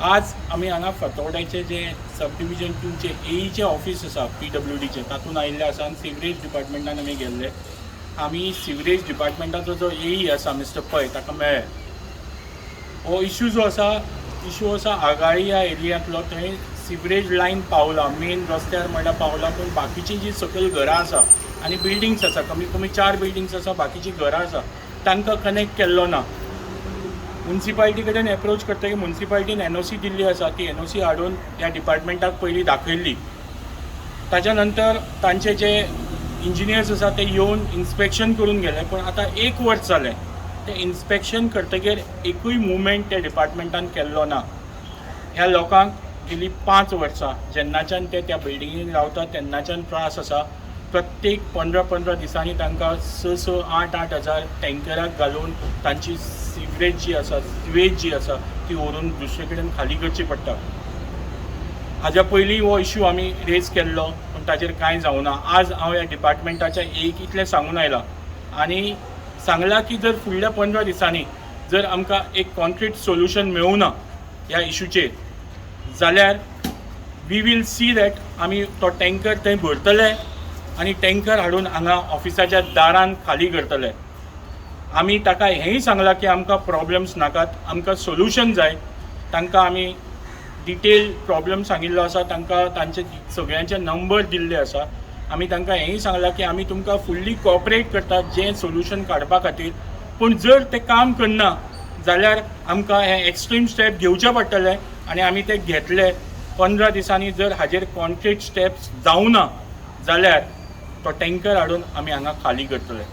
आज आमी हांगा फातोर्ड्याचे जे सब डिविजन टूचे एईचे ऑफीस आसा, पीडब्ल्यूडीचे, तातूंत आयिल्ले आसा आनी सिवरेज डिपार्टमेंटान आमी गेल्ले. आमी सिवरेज डिपार्टमेंटाचो जो एई आसा, मिस्टर पै, ताका मेळ्ळे. हो इशू जो आसा, इशू आसा आगाळी ह्या एरियांतलो. थंय सिवरेज लायन पावला, मेन रस्त्यार म्हणल्यार पावला, पूण बाकीचीं जीं सकयल घरां आसा आनी बिल्डिंग्स आसा, कमीत कमी चार बिल्डिंग्स आसा, बाकीचीं घरां आसा, तांकां कनेक्ट केल्लो ना. मुन्सिपाल्टी कडेन एप्रोच करतकीर मुन्सिपाल्टीन एनओसी दिल्ली आसा. ती एनओसी हाडून ह्या डिपार्टमेंटाक पयलीं दाखयल्ली. ताच्या नंतर तांचे जे इंजिनियर्स आसा ते येवन इन्स्पेक्शन करून गेले, पूण आतां एक वर्स जालें, तें इन्स्पेक्शन करतकीर एकूय मुवमेंट त्या डिपार्टमेंटान केल्लो ना. ह्या लोकांक गेली 5 वर्सां, जेन्नाच्यान ते त्या बिल्डिंगेन रावतात तेन्नाच्यान त्रास आसा. प्रत्येक 15 15 दिसांनी तांकां स स, आठ आठ हजार टँकराक घालून तांची सिवरेज जी आसा, सिवेज जी आसा, ती व्हरून दुसरे कडेन खाली करची पडटा. हाज्या पयलीं हो इशू आमी रेज केल्लो, पूण ताजेर कांय जावना. आज हांव ह्या डिपार्टमेंटाच्या एक इतलें सांगून आयलां आनी सांगलां की जर फुडल्या 15 दिसांनी जर आमकां एक कॉन्क्रीट सोल्युशन मेळूं ना ह्या इशूचेर जाल्यार we will see that आमी तो टँकर थंय भरतले आनी टँकर हाडून हांगा ऑफिसाच्या दारान खाली करतले. आमी ताका हेंय सांगलां की आमकां प्रॉब्लम्स नाकात, आमकां सोल्युशन जाय. तांकां आमी डिटेल प्रॉब्लम सांगिल्लो आसा. तांकां तांचे सगळ्यांचे नंबर दिल्ले आसा. आमी तांकां हेंय सांगलां की आमी तुमकां फुल्ली कॉपरेट करतात जें सोल्युशन काडपा खातीर, पूण जर तें काम करना जाल्यार आमकां हें एक्स्ट्रीम स्टेप घेवचें पडटलें आनी आमी ते घेतले. 15 दिसांनी जर हाजेर कॉन्क्रीट स्टेप्स जावना जाल्यार तो टँकर हाडून आमी हांगा खाली करतले.